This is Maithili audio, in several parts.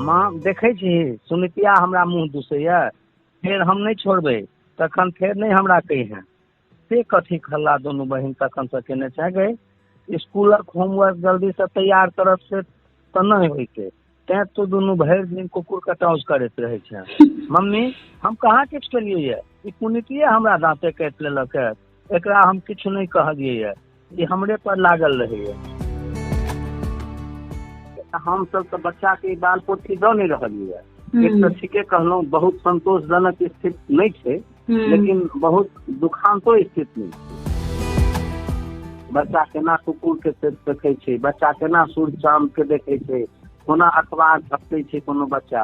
माँ देखै छी सुनितिया हमरा मुँह दुसैया, फेर हम नहि छोड़बै, तखन फेर नहि हमरा कहिहेँ। से कथी हल्ला दुनू बहिन तखन से केने छै गै, स्कूलक होमवर्क जल्दीसँ तैयार करब से तऽ नहि होइतै, तैं तू दुनू भरि दिन कुकुर कटाउज करैत रहै छै। मम्मी हम कहाँ किछु केलियै ये, ई पुनितिये हमरा दाँते काटि लेलक हे, एकरा हम किछु नहि कहलियै ये, ई हमरे पर लागल रहैये। हमसब तऽ बच्चा के बाल पोथी दऽ नहि रहलियै। एक तऽ ठीके कहलहुँ, बहुत संतोषजनक स्थिति नहि छै, लेकिन बहुत दुखांतो स्थिति नहि छै। बच्चा केना कुकुर के देखै छै, बच्चा केना सूर्य चाँद के देखै छै, कोना अखबार झपटै छै कोनो बच्चा,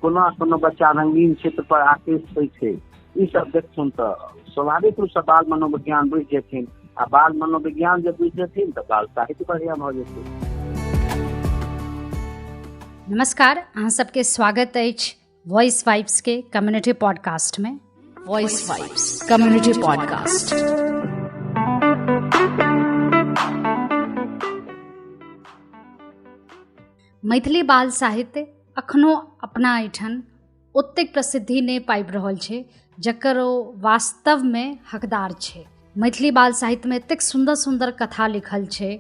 कोना कोनो बच्चा रंगीन चित्र पर आकृष्ट होइ छै, ई सब देखथुन तऽ स्वाभाविक रूप से बाल मनोविज्ञान बुझि जेथिन, आ बाल मनोविज्ञान जे बुझि जेथिन तऽ बाल साहित्य बढ़िया भऽ जेतै। नमस्कार, अहाँ सबके स्वागत अछि वॉइस वाइब्स के कम्युनिटी पॉडकास्ट में। Voice vibes community podcast. Maithili बाल साहित्य अखनो अपना एहिठाम ओतेक प्रसिद्धि नहि पाबि रहल छै जकर ओ वास्तवमे हकदार छै। मैथिली बाल साहित्यमे एतेक सुन्दर सुन्दर कथा लिखल छै,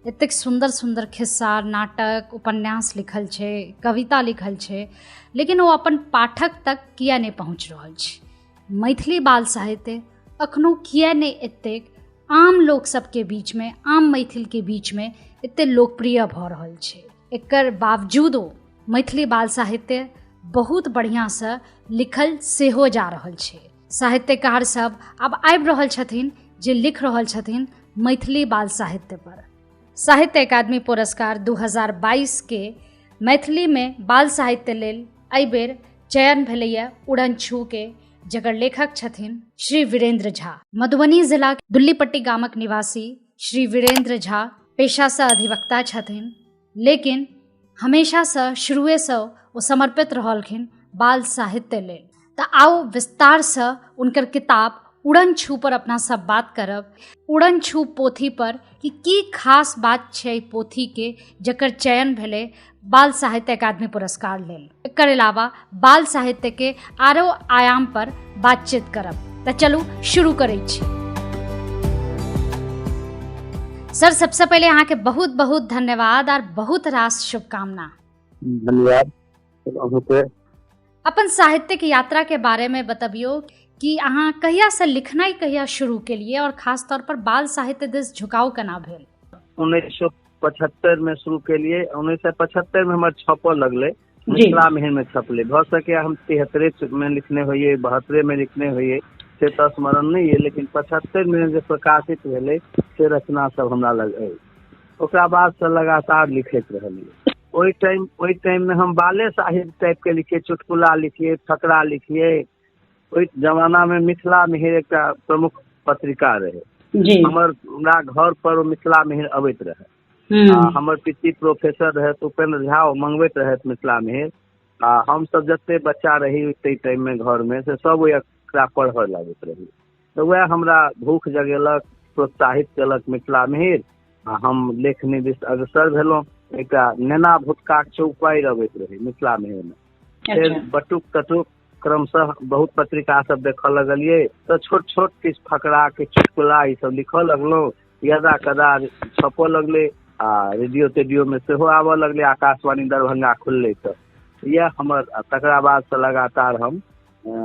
एतेक सुन्दर सुन्दर खिस्सा, नाटक, उपन्यास लिखल छै, कविता लिखल छै, लेकिन ओ अपन पाठक तक किया नहि पहुँच रहल छै? मैथिली बाल साहित्य अखनो किया नहि एतेक आम लोक सबके बीचमे, आम मैथिलके बीचमे एतेक लोकप्रिय भऽ रहल छै? एकर बावजूदो मैथिली बाल साहित्य बहुत बढ़िआँसँ लिखल सेहो जा रहल छै। साहित्यकार सब आब आबि रहल छथिन जे लिख रहल छथिन मैथिली बाल साहित्य पर। साहित्य अकादमी पुरस्कार 2022 के मैथिलीमे बाल साहित्य लेल एहिबेर चयन भेलैए उड़न छू के, जकर लेखक छथिन श्री वीरेंद्र झा। मधुबनी जिला दुल्लीपट्टी गामक निवासी श्री वीरेंद्र झा पेशासँ अधिवक्ता छथिन, लेकिन हमेशासँ शुरुएसँ ओ समर्पित रहलखिन बाल साहित्य लेल। तऽ आउ विस्तारसँ उनकर किताब उड़न छू पर अपना सब बात करब। उड़न छू पोथी पर कि की खास बात छै पोथी के जकर चयन भेलै बाल साहित्य अकादमी पुरस्कार लेल। एकर अलावा बाल साहित्य के आरो आयाम पर बातचीत करब। तऽ चलू शुरू करै छी। सर, सबसे पहिले अहाँके बहुत बहुत धन्यवाद और बहुत रास शुभकामना। धन्यवाद अहाँके। अपन साहित्यिक यात्रा के बारे में बतबियो कि अहाँ कहिया से लिखनाइ कहिया शुरू केलिए और खास तौर पर बाल साहित्य दिस झुकाव केना भेल? 1975 में शुरू केलिए। 1975 में हमर छपऽ लगलै, मिथिला मिहिर में छपलै। भऽ सकैए हम 73 में लिखने होइए, 72 में लिखने होइए, से तऽ स्मरण नहि अइ, लेकिन 75 में जे प्रकाशित भेलै से रचना सब हमरा लग अछि। ओकरा बाद से लगातार लिखैत रहलियै। ओहि टाइम में हम बाले साहित्य टाइप के लिखिए, चुटकुला लिखिए, फकरा लिखिए। ओहि जमाना में मिथिला मिहिर एकटा प्रमुख पत्रिका रहै। हमरा घर पर ओ मिथिला मिहिर अबैत रहै। आ हमर पिती प्रोफेसर रहथि उपेंद्र झा, ओ मंगबैत रहथि मिथिला मिहिर। आ हमसब जते बच्चा रही ताहि टाइम में घर में से सब ओहि एकरा पढ़ऽ लगैत रही। तऽ वएह हमरा भूख जगेलक, प्रोत्साहित केलक मिथिला मिहिर, आ हम लेखनी दिस अग्रसर भेलहुँ। एकटा नेना भुटकाक चौपाड़ि अबैत रहै मिथिला मिहिर में। फेर बटुक तटुक क्रमशः बहुत पत्रिका सब देखऽ लगलियै तऽ छोट छोट किछु फकरा, किछु चुटकुला ई सब लिखऽ लगलहुँ। यदा कदा छपऽ लगलै आ रेडियो तेडियो में सेहो आबऽ लगलै। आकाशवाणी दरभंगा खुललै तऽ इएह हमर, तकरा बाद से लगातार हम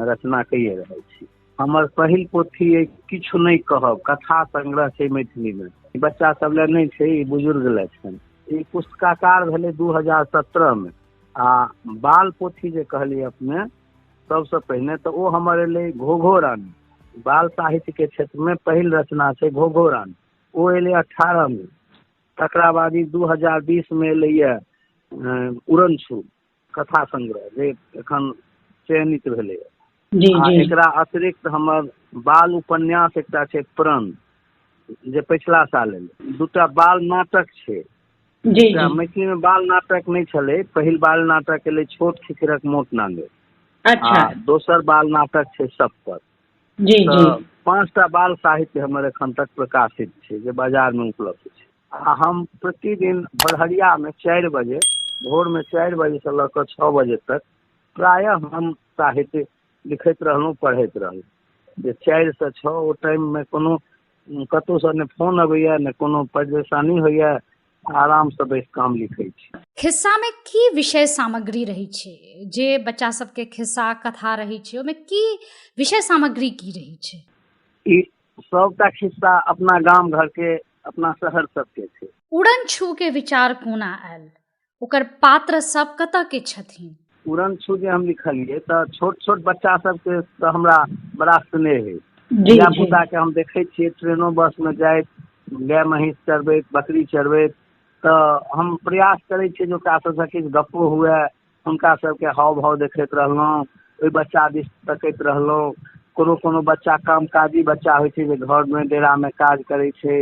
रचना कइए रहल छी। हमर पहिल पोथी अइ किछु नहि कहब, कथा संग्रह छै मैथिली में। बच्चा सब लए नहि छै, ई बुजुर्ग लए छनि। ई पुस्तकाकार भेलै 2017 में। आ बाल पोथी जे कहलियै अपने सबसँ पहिने, तऽ ओ हमर एलै घोघो रानी। बाल साहित्य के क्षेत्र में पहिल रचना छै घोघो रानी, ओ एलै 18 में। तकरा बाद ई 2020 में एलैए उड़न छू कथा संग्रह, जे एखन चयनित भेलैए। आ एकरा अतिरिक्त हमर बाल उपन्यास एकटा छै प्रण, जे पछिला साल एलै। दूटा बाल नाटक छै। मैथिली में बाल नाटक नहि छलै, पहिल बाल नाटक एलै छोट खिखिरक मोट नांगरि। आ दोसर बाल नाटक छै सब पर। तऽ 5टा बाल साहित्य हमर एखन तक प्रकाशित छै, जे बाजार में उपलब्ध छै। आ हम प्रतिदिन भोरहरिया में 4 बजे भोरमे 4 बजेसँ लऽ कऽ 6 बजे तक प्रायः हम साहित्य लिखैत रहलहुँ, पढ़ैत रहलहुँ। जे 4 से 6 ओ टाइममे कोनो कतहुसँ ने फोन अबैया ने कोनो परेशानी होइया, आरामसँ बैस काम लिखै छी। खिस्सामे की विषय सामग्री रहै छै? जे बच्चा सबके खिस्सा कथा रहै छै ओहिमे की विषय सामग्री की रहै छै? ई सबटा खिस्सा अपना गाम घरके, अपना शहर सबके छै। उड़न छू के विचार कोना आयल? ओकर पात्र सब कतऽ के छथिन? उड़न छू जे हम लिखलियै तऽ छोट छोट बच्चा सबके तऽ हमरा बड़ा स्नेह है। धिया पुता के हम देखै छियै ट्रेनो बस में जाइत, गाय महींस चरबैत, बकरी चरबैत, तऽ हम प्रयास करै छियै जे ओकरा सबसँ किछु गप्पो हुए। हुनका सबके हाव भाव देखैत रहलहुँ, ओहि बच्चा दिस तकैत रहलहुँ। कोनो कोनो बच्चा कामकाजी बच्चा होइ छै जे घरमे डेरामे काज करै छै,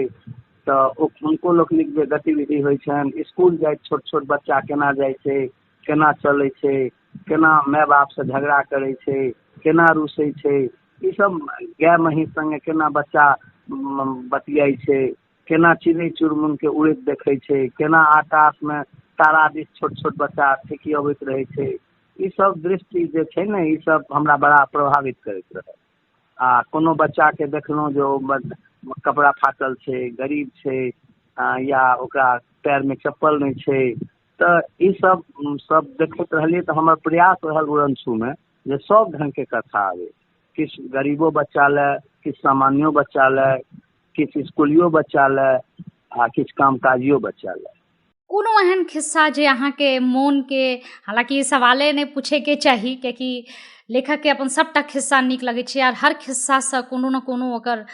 तऽ हुनको लोकनिक जे गतिविधि होइ छनि, स्कूल जाइत छोट छोट बच्चा केना जाइ छै, केना चलै छै, केना माय बापसँ झगड़ा करै छै, केना रुसै छै, ई सब गाय महींस संगे केना बच्चा बतियाइ छै, केना चिड़ै चुनमुनके उड़ैत देखै छै, केना आकाशमे तारा दिस छोट छोट बच्चा ठेकियबैत रहै छै, ई सब दृष्टि जे छै ने, ई सब हमरा बड़ा प्रभावित करैत रहै। आ कोनो बच्चाके देखलहुँ जे ओ कपड़ा फाटल छै, गरीब छै, या ओकरा पैरमे चप्पल नहि छै, तऽ ई सब सब देखैत रहलियै। तऽ हमर प्रयास रहल उड़न छूमे जे सब ढङ्गके कथा आबै, किछु गरीबो बच्चा लए, किछु सामान्यो बच्चा लए, किछु स्कूलियो बच्चा लए, आ किछु कामकाजियो बच्चा लए। कोनो एहन खिस्सा जे अहाँके मोनके, हालाँकि ई सवाले नहि पूछैके चाही कियाकि लेखकके अपन सभटा खिस्सा नीक लगै छै आर हर खिस्सासँ कोनो ने कोनो ओकर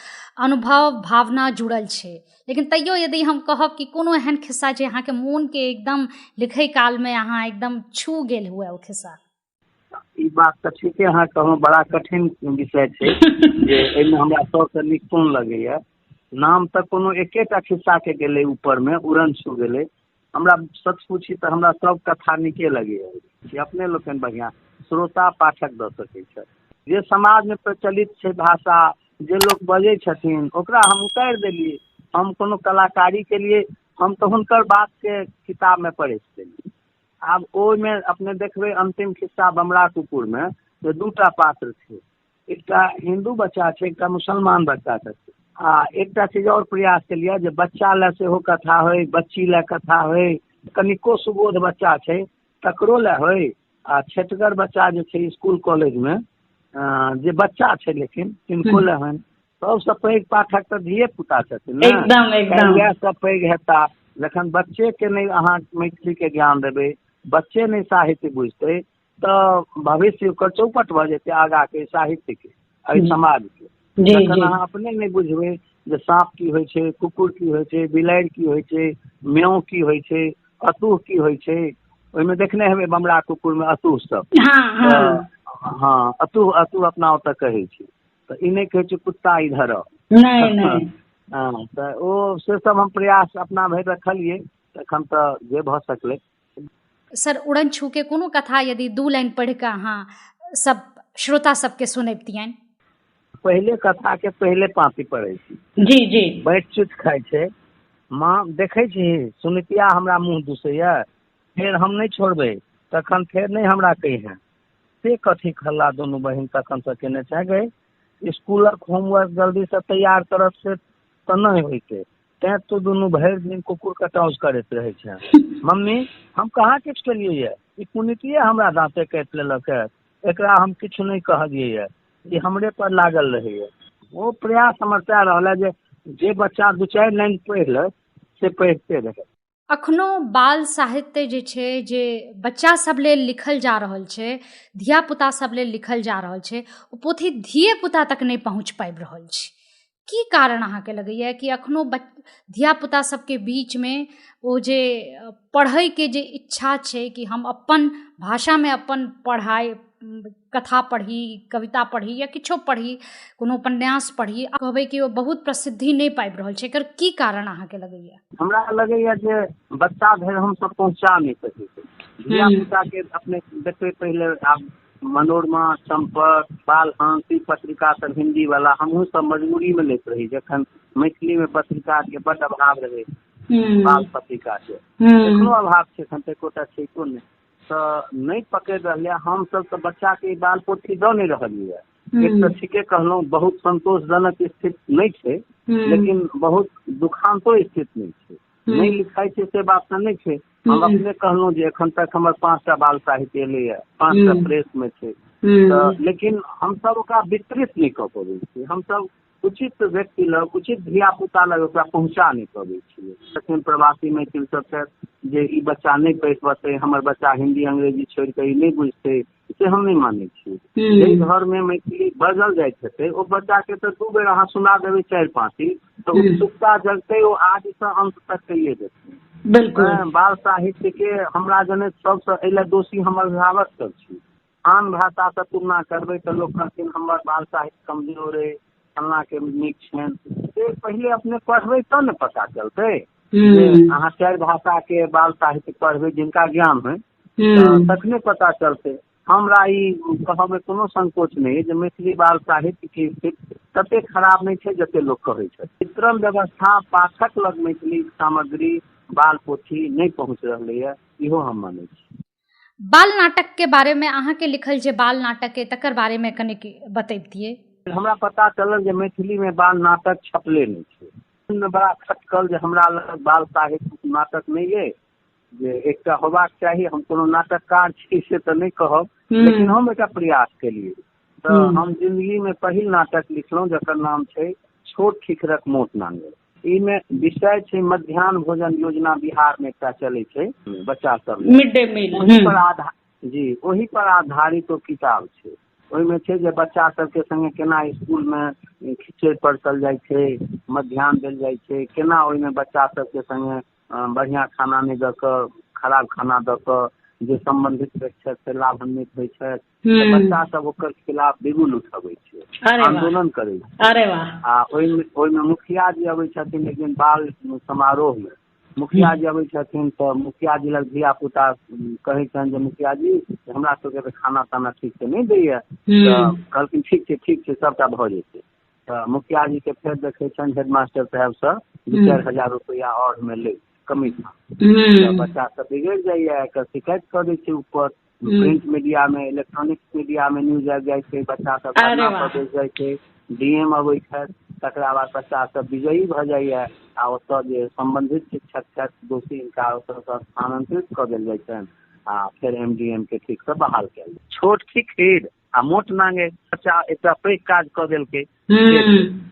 अनुभव भावना जुड़ल छै, लेकिन तैयो यदि हम कहब कि कोनो एहन खिस्सा जे अहाँके मोनके एकदम लिखै कालमे अहाँ एकदम छू गेल हुए ओ खिस्सा? ई बात तऽ ठीके अहाँ कहलहुँ, बड़ा कठिन विषय छै जे एहिमे हमरा सबसँ नीक कोन लगैया। नाम तऽ कोनो एकेटा खिस्साके गेलै ऊपरमे, उड़न छू गेलै। हमरा सच पूछी तऽ हमरा सब कथा नीके लगैया। अपने लोकनि बढ़िआँ श्रोता पाठक दऽ सकै छथि। जे समाजमे प्रचलित छै भाषा, जे लोक बजै छथिन, ओकरा हम उतारि देलियै। हम कोनो कलाकारी के लिए हम तऽ हुनकर बातके किताबमे परसि देलियै। आब ओहिमे अपने देखबै अंतिम खिस्सा बमरा कुकुरमे जे 2टा पात्र छै, एकटा हिन्दू बच्चा छै, एकटा मुसलमान बच्चा छै। आ एकटा चीज और प्रयास केलियै जे बच्चा लए सेहो कथा होइ, बच्ची लए कथा होइ, कनिको सुबोध बच्चा छै तकरो लए होइ, आ छेटगर बच्चा जे छै स्कूल कॉलेजमे जे बच्चा छै लेकिन तिनको लए होइन। सबसँ पैघ पाठक तऽ धिये पुता छथिन ने, वएह सब पैघ हेता। जखन बच्चे के नहि अहाँ मैथिली के ज्ञान देबै, बच्चे नहि साहित्य बुझतै, तऽ भविष्य ओकर चौपट भऽ जेतै आगाँ के साहित्य के, एहि समाज के। जखन अहाँ अपने नहि बुझबै जे साँप की होइ छै, कुकुर की होइ छै, बिलाड़ि की होइ छै, म्याऊं की होइ छै, अतुह की होइ छै, ओहिमे देखने हेबै बमरा कुकुर मे अतुह सब। हाँ, अतुह अतुह अपना ओतऽ कहै छै, तऽ ई नहि कहै छै कुत्ता इधर। हाँ, तऽ ओ से सब हम प्रयास अपना भरि रखलियै, तखन तऽ जे भऽ सकलै। सर, उड़न छू के कोनो कथा यदि 2 लाइन पढ़ि कऽ अहाँ सब श्रोता सबके सुनबितियनि? पहिले कथा के पहिले पाँति पढ़ै छी। जी जी। बैठ चुट खाइ छै, माँ देखै छी सुनितिया हमरा मुँह दुसैया, फेर हम नहि छोड़बै, तखन फेर नहि हमरा कहिहेँ। से कथी खल्ला दुनू बहिन तखन से केने छै गई, स्कूलक होमवर्क जल्दी से तैयार करत से तऽ नहि होइतै, तैं तू दुनू भरि दिन कुकुर कटाउज करैत रहै छै। मम्मी हम कहाँ किछु केलियै ये, ई पुनितिये हमरा दाँते काटि लेलक हे, एकरा हम किछु नहि कहलियै ये, ई हमरे पर लागल रहैया। ओ प्रयास हमर सएह रहल है जे बच्चा 2-4 लाइन पढ़ि ले से पढ़िते रहै। अखनो बाल साहित्य जे छै, जे बच्चा सब लेल लिखल जा रहल छै, धिया पुता सब लेल लिखल जा रहल छै, ओ पोथी धिये पुता तक नहि पहुँच पाबि रहल छै। की कारण अहाँके लगैया कि अखनो धिया पुता सबके बीचमे ओ जे पढ़ैके जे इच्छा छै कि हम अपन भाषामे अपन पढ़ाइ, कथा पढ़ी, कविता पढ़ी या किछो पढ़ी, कोनो उपन्यास पढ़ी, कहबै कि ओ बहुत प्रसिद्धि नहि पाबि रहल छै, एकर की कारण अहाँके लगैया? हमरा लगैया जे बच्चा धरि हमसब पहुँचा नहि सकै छी। धिया पुता के अपने देखबै पहिले आब मनोरमा, चंपक, बालहंस, ई पत्रिका सब हिंदी वाला हमहूँ सब मजबूरी में लैत रही, जखन मैथिली में पत्रिका के बड अभाव रहे। बाल पत्रिका के, एखनो अभाव छै, एखन तऽ एकोटा छै नहि, तऽ नहि पकड़ि रहलै। हमसब तऽ बच्चा के बाल पोथी दऽ नहि रहलियै। एक तऽ ठीके कहलहुँ बहुत संतोषजनक स्थिति नहि छै, लेकिन बहुत दुखांतो स्थिति नहि छै। नहि लिखाइ छै से बात तऽ नहि छै। हम अपने कहलहुँ जे एखन तक हमर 5टा बाल साहित्य एलैए, 5टा प्रेस मे छै, तऽ लेकिन हमसब ओकरा वितरित नहि कऽ पबै छियै। हमसब उचित व्यक्ति लग, उचित धिया पुता लग ओकरा पहुँचा नहि पबै छियै। तखन प्रवासी मैथिल सब छथि जे ई बच्चा नहि पढ़ि पतै, हमर बच्चा हिन्दी अंग्रेजी छोड़ि कऽ ई नहि बुझतै, से हम नहि मानै छियै। जाहि घरमे मैथिली बाजल जाइत हेतै ओ बच्चाके तऽ 2 बेर अहाँ सुना देबै 4 पाँती तऽ उत्सुकता जगतै, ओ आदिसँ अन्त तक कहिए देतै। बिल्कुल। बाल साहित्य के हमरा जनैत सबसँ एहि लए दोषी हम अभिभावक सब छी। आन भाषासँ तुलना करबै तऽ लोक कहथिन हमर बाल साहित्य कमजोर अइ, फल्लाँ के नीक छनि। से पहिले अपने पढ़बै तब ने पता चलतै। अहाँ 4 भाषा के बाल साहित्य पढ़बै जिनका ज्ञान होइ तखने पता चलतै। हमरा ई कहऽमे कोनो संकोच नहि जे मैथिली बाल साहित्य के स्थिति ततेक खराब नहि छै जते लोक कहै छै। वितरण व्यवस्था पाठक लग मैथिली सामग्री बाल पोथी नहि पहुँच रहलैए, इहो हम मानै छी। बाल नाटक के बारे में अहाँके लिखल जे बाल नाटक है तकर बारे में कनिक बतैबतियै। हमरा पता चलल जे मैथिली में बाल नाटक छपले नहि छै। बड़ा खटकल जे हमरा लग बाल साहित्य नाटक नहि अइ, जे एकटा होबाक चाही। हम कोनो नाटककार छी से तऽ नहि कहब, लेकिन हम एकटा प्रयास केलियै। तऽ हम जिंदगी में पहिल नाटक लिखलहुँ जकर नाम छै छोट खिखरक मोट नांगरि। एहिमे विषय छै मध्याह्न भोजन योजना बिहार में एकटा चलै छै बच्चा सब, मिड डे मील, ओहि पर आधार जी ओहि पर आधारित ओ किताब छै। ओहिमे छै जे बच्चा सबके संगे केना स्कूल में खिचड़ी परसल जाइ छै, मध्याह्न देल जाइ छै, केना ओहिमे बच्चा सबके संगे बढ़िया खाना नहि दऽ कऽ खराब खाना दऽ कऽ जे सम्बन्धित व्यक्ति छथि से लाभान्वित होइ छथि। बच्चा सब ओकर खिलाफ बिगुल उठबै छै, आंदोलन करै छै। अरे वाह। आ ओहिमे मुखिया जी अबै छथिन एक दिन बाल समारोह मे, मुखिया जी अबै छथिन तऽ मुखिया जी लग धिया पुता कहै छनि जे मुखिया जी हमरा सबके तऽ खाना ताना ठीक से नहि दैया। तऽ कहलखिन ठीक छै ठीक छै सबटा भऽ जेतै। तऽ मुखिया जी के फेर देखै छनि हेडमास्टर साहेबसँ 2-4 हजार रुपैआ आओर मे लै कमीशन। तऽ बच्चा सब बिगड़ि जाइया, एकर शिकायत कऽ दै छै ऊपर। प्रिंट मीडिया में, इलेक्ट्रॉनिक मीडिया में न्यूज आबि जाइ छै, बच्चा सब धरना पर बैस जाइ छै, डीएम अबै छथि, तकरा बाद बच्चा सब विजयी भऽ जाइया आ ओतऽ जे सम्बन्धित शिक्षक छथि दोषी हिनका ओतऽसँ स्थानांतरित कऽ देल जाइ छनि आ फेर एमडीएम के ठीकसँ बहाल कयल जाइ। छोट खिखिर आ मोट नांगरि, बच्चा एकटा पैघ काज कऽ देलकै।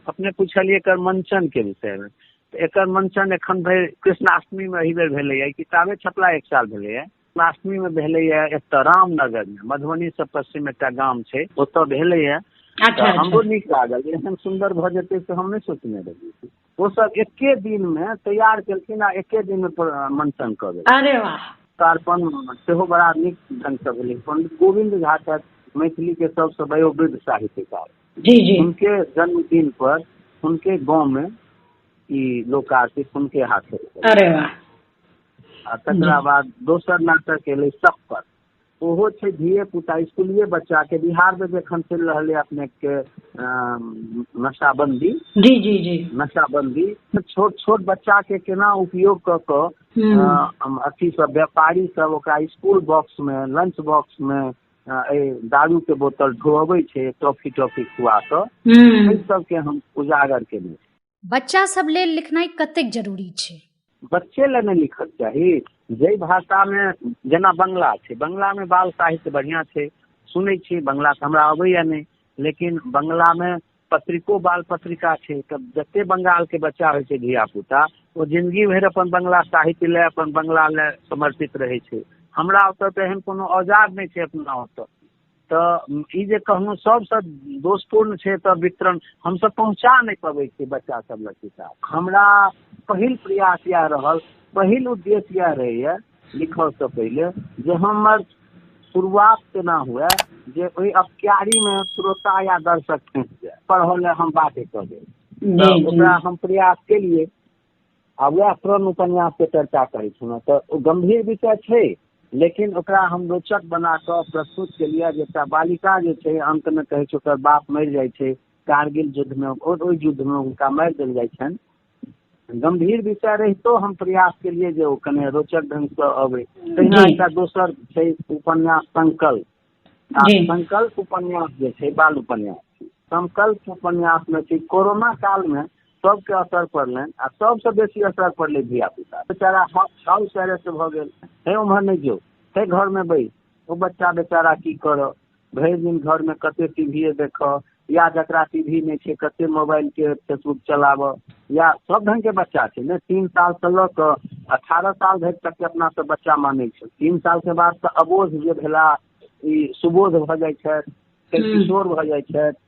अपने पुछलियै एकर मंचन के विषयमे, एकर मंचन एखन धरि कृष्णाष्टमी मे एहि बेर भेलैया। ई किताबे छपला 1 साल भेलैया। कृष्णाष्टमी मे भेलैया एतऽ रामनगर मे, मधुबनी से पश्चिम एकटा गाम छै, ओतऽ भेलैया। हमरो नीक लागल, एहन सुन्दर भऽ जेतै से हम नहि सोचने रहियै। ओ सब एके दिन मे तैयार केलखिन आ एके दिन मे मंचन कऽ देलखिन। अरे वाह। लोकार्पण सेहो बड़ा नीक ढंग से भेलै। पंडित गोविन्द झा छथि मैथिली के सबसँ वयोवृद्ध साहित्यकार, जी जी, उनके जन्मदिन पर उनके गाँव में ई लोकार्पित उनके हाथे। अरे वाह। आ तकरा बाद दोसर नाटक एलै सप्पर, ओहो छै धिये पुता स्कूलिये बच्चा के। बिहार में जखन चलि रहल है अपने के नशाबंदी, जी जी जी, नशाबंदी, छोट छोट बच्चा के केना उपयोग कऽ कऽ अथी सब व्यापारी सब ओकरा स्कूल बॉक्स में, लंच बॉक्स में दारू के बोतल ढोअबै छै, टॉफी टॉफी खुआ कऽ, एहि सबके हम उजागर केने छी। बच्चा सब लेल लिखनाइ कतेक जरूरी छै? बच्चे लए नहि लिखक चाही। जाहि भाषामे जेना बंगला छै, बंगलामे बाल साहित्य बढ़िआँ छै, सुनै छी, बंगला तऽ हमरा अबैया नहि, लेकिन बंगलामे पत्रिको बाल पत्रिका छै। तऽ जते बंगालके बच्चा होइ छै धिया पुता, ओ जिंदगी भरि अपन बंगला साहित्य लए, अपन बंगला लए समर्पित रहै छै। हमरा ओतऽ तऽ एहन कोनो औजार नहि छै अपना ओतऽ। तऽ ई जे कहलहुँ सबसँ दोषपूर्ण छै तऽ वितरण हमसब पहुँचा नहि पबै छियै बच्चा सब लग किताब। हमरा पहिल प्रयास इएह रहल, पहिल उद्देश्य इएह रहैया लिखऽसँ पहिले जे हमर शुरुआत केना हुए जे ओहि अपक्यारी मे श्रोता या दर्शक फँसि जाय, पढ़ऽ लए हम बाध्य कऽ देब। तऽ ओकरा हम प्रयास केलियै आ वएह प्रण उपन्यास के चर्चा करै छलहुँ। तऽ ओ गंभीर विषय छै, लेकिन ओकरा हम रोचक बना कऽ प्रस्तुत केलियै जे एकटा बालिका जे छै अंत मे कहै छै ओकर बाप मरि जाइ छै कारगिल युद्ध मे, ओहि युद्ध मे हुनका मारि देल जाइ छनि। गंभीर विषय रहितो हम प्रयास केलियै जे ओ कने रोचक ढंग से अबै। तहिना एकटा दोसर छै उपन्यास संकल्प। संकल्प उपन्यास जे छै बाल उपन्यास, संकल्प उपन्यास मे छै कोरोना काल मे सबके असर पड़लनि आ सबसँ बेसी असर पड़लै धिया पुता। बेचारा हाउस अरेस्ट भऽ गेल, हे उम्हर नहि जो, हे घरमे बैस। ओ बच्चा बेचारा की करऽ, भरि दिन घरमे कते टीवीए देखऽ, या जकरा टीवी नहि छै कते मोबाइल के फेसबुक चलाबऽ, या सब ढंग के बच्चा छै ने। 3 साल से लऽ कऽ 18 साल धरि तक के अपना सब बच्चा मानै छै। 3 साल के बाद तऽ अबोध जे भेला ई सुबोध भऽ जाइ छथि, फेर किशोर भऽ जाइ छथि।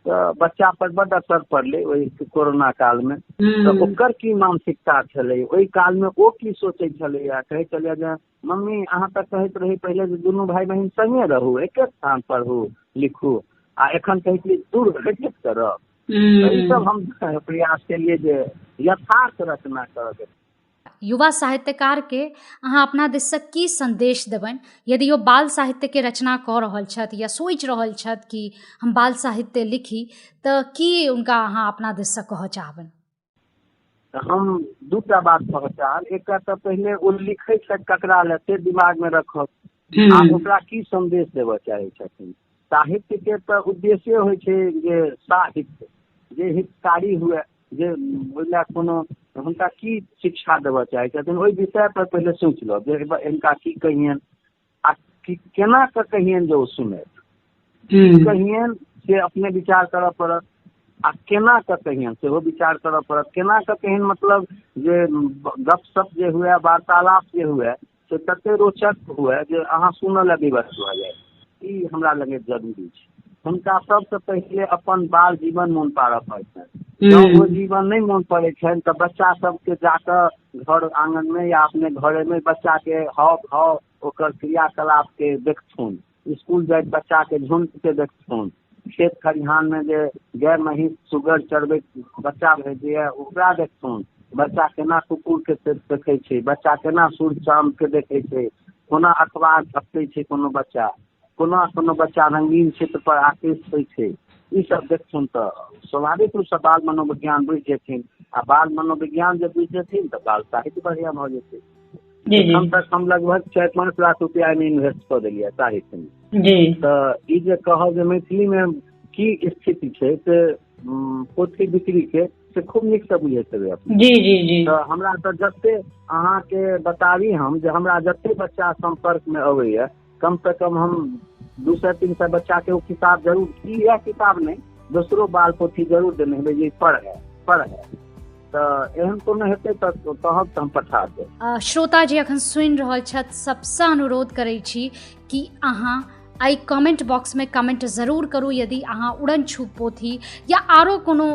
तऽ बच्चा पर बड असर पड़लै ओहि कोरोना काल मे। तऽ ओकर की मानसिकता छलै ओहि काल मे, ओ की सोचै छलैया, कहै छलैया जे मम्मी अहाँ तऽ कहैत रही पहिले जे दुनू भाय बहिन संगे रहू, एके स्थान पढ़ू लिखू, आ एखन कहै छियै दूर हटि करब। ई सब हम प्रयास केलियै जे यथार्थ रचना करऽ। युवा साहित्यकार के अहाँ अपना दिससँ की संदेश देबनि यदि ओ बाल साहित्य के रचना कऽ रहल छथि या सोचि रहल छथि कि हम बाल साहित्य लिखी, तऽ की हुनका अहाँ अपना दिससँ कहऽ चाहबनि? हम दूटा बात कहऽ चाहब। एकटा तऽ पहिले ओ लिखै छथि ककरा लए से दिमाग मे रखब, आ ओकरा की संदेश देबऽ चाहै छथिन। साहित्य के तऽ उद्देश्य होइ छै जे साहित्य जे हितकारी हुए, जे ओहि लए कोनो हुनका की शिक्षा देबऽ चाहै छथिन ओहि विषय पर पहिले सोचि लब जे हिनका की कहियनि आ केना कऽ कहियनि जे ओ सुनथि। कहियनि से अपने विचार करऽ पड़त, आ केना कऽ कहियनि सेहो विचार करऽ पड़त। केना कऽ कहियनि मतलब जे गपशप जे हुए, वार्तालाप जे हुए से तते रोचक हुए जे अहाँ सुनऽ लए विवश भऽ जाय। ई हमरा लगे जरूरी छै। हुनका सबसँ पहिले अपन बाल जीवन मोन पाड़ऽ पड़तनि। जँ ओ जीवन नहि मोन पड़ै छनि तऽ बच्चा सबके जाकऽ घर आङन मे या अपने घरे मे बच्चा के हाव भाव, ओकर क्रियाकलाप के देखथुन। स्कूल जाइत बच्चा के झुंड के देखथुन। खेत खरिहान मे जे गाय महींस सुगर चरबैत बच्चा भेजैया ओकरा देखथुन। बच्चा केना कुकुर के देखै छै, बच्चा केना सूर्य चाँद के देखै छै, कोना अखबार झपटै छै कोनो बच्चा, कोना कोनो बच्चा रंगीन चित्र पर आकृष्ट होइ छै, ई सब देखथुन तऽ स्वाभाविक रूपसँ बाल मनोविज्ञान बुझि जेथिन। आ बाल मनोविज्ञान जे बुझि जेथिन तऽ बाल साहित्य बढ़िआँ भऽ जेतै। एखन तक हम लगभग 4-5 लाख रुपया एहिमे इन्वेस्ट कऽ देलियै साहित्य मे। तऽ ई जे कहब जे मैथिली मे की स्थिति छै से पोथी बिक्री के, से खूब नीकसँ बुझैत हेबै अपने। जी जी जी। तऽ हमरा तऽ जते अहाँके बताबी हम जे हमरा जते बच्चा सम्पर्क मे अबैया कम से कम हम 200-300 बच्चा के ओ किताब जरूर, इएह किताब नहि दोसरो बाल पोथी जरूर देने हेबै जे पढ़ै पढ़ै। तऽ एहन कोनो हेतै तऽ कहब तऽ हम पठा देब। श्रोता जे अखन सुनि रहल छथि सबसँ अनुरोध करै छी कि अहाँ एहि कमेंट बॉक्समे कमेंट जरूर करू यदि अहाँ उड़न छू पोथी या आरो कोनो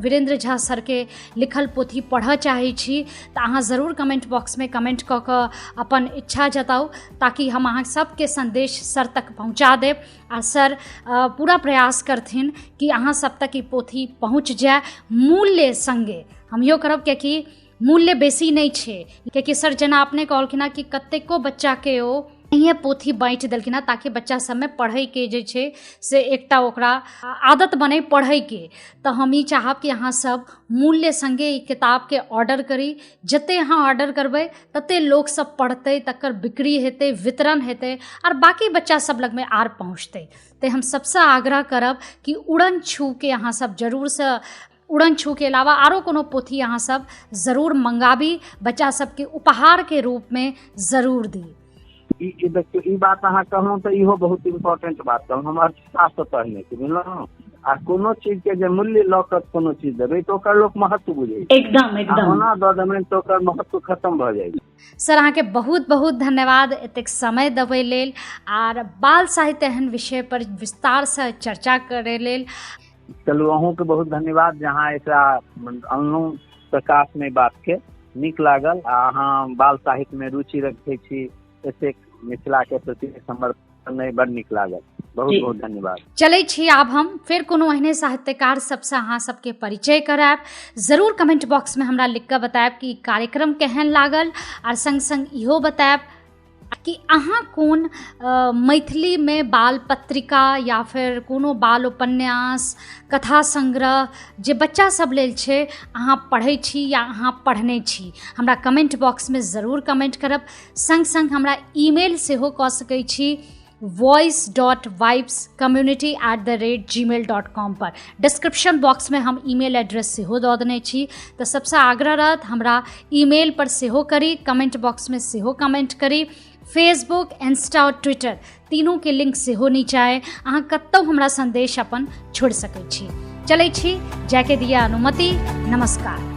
वीरेंद्र झा सरके लिखल पोथी पढ़ऽ चाहै छी तऽ अहाँ जरूर कमेंट बॉक्समे कमेंट कऽ कऽ अपन इच्छा जताउ, ताकि हम अहाँ सबके संदेश सर तक पहुँचा देब आ सर पूरा प्रयास करथिन कि अहाँ सब तक ई पोथी पहुँच जाय मूल्य सङ्गे। हम इहो करब कियाकि मूल्य बेसी नहि छै, कियाकि सर जेना अपने कहलखिन हँ कि कतेको बच्चाके ओ नहिए पोथी बाँटि देलखिन हँ ताकि बच्चा सबमे पढ़ैके जे छै से एकटा ओकरा आदत बनै पढ़ैके। तऽ हम ई चाहब कि अहाँ सब मूल्य सङ्गे ई किताबके ऑर्डर करी। जते अहाँ ऑर्डर करबै तते लोकसब पढ़तै, तकर बिक्री हेतै, वितरण हेतै आर बाकी बच्चा सब लगमे आर पहुँचतै। तऽ हम सबसँ आग्रह करब कि उड़न छूके अहाँ सब जरूरसँ, उड़न छू के अलावा आरो कोनो पोथी अहाँ सब जरूर मंगाबी, बच्चा सबके उपहार के रूप में जरूर दी। ई देखियौ, ई बात अहाँ कहलहुँ तऽ इहो बहुत इम्पोर्टेंट बात कहलहुँ। हम अर्थशास्त्र पढ़ने छी, बुझलहुँ? आ कोनो चीज के जे मूल्य लऽ कऽ कोनो चीज देबै तऽ ओकर लोक महत्व बुझै छै। एकदम एकदम। ओना दऽ देबै तऽ ओकर महत्व खत्म भऽ जाइ छै। सर अहाँके बहुत बहुत धन्यवाद एतेक समय देबै लेल आर बाल साहित्य एहन विषय पर विस्तारसँ चर्चा करै लेल। चलू अहूँके बहुत धन्यवाद जे अहाँ एकरा अनलहुँ प्रकाश में, बात के नीक लागल। आ अहाँ बाल साहित्य में रुचि रखै छी, एतेक मिथिला के प्रति समर्पण नहि, बड़ नीक लागल। बहुत बहुत धन्यवाद। चलै छी आब हम फेर कोनो एहने साहित्यकार सबसँ अहाँ सबके परिचय करायब। जरूर कमेंट बॉक्स में हमरा लिख कऽ बतायब कि कार्यक्रम केहन लागल आर संग संग इहो बतायब कि अहाँ कोन मैथिलीमे बाल पत्रिका या फेर कोनो बाल उपन्यास, कथा संग्रह जे बच्चा सब लेल छै अहाँ पढ़ै छी या अहाँ पढ़ने छी, हमरा कमेंट बॉक्समे जरूर कमेंट करब। सङ्ग सङ्ग हमरा ईमेल सेहो कऽ सकै छी voice.vibescommunity@gmail.com पर। डिस्क्रिप्शन बॉक्समे हम ईमेल एड्रेस सेहो दऽ देने छी, तऽ सबसँ आग्रह रहत हमरा ईमेल पर सेहो करी, कमेंट बॉक्समे सेहो कमेंट करी। फेसबुक, इंस्टा और ट्विटर तीनूके लिंक सेहो नीचा अइ, अहाँ कतहु हमरा संदेश अपन छोड़ि सकै छी। चलै छी, जायके दिया अनुमति। नमस्कार।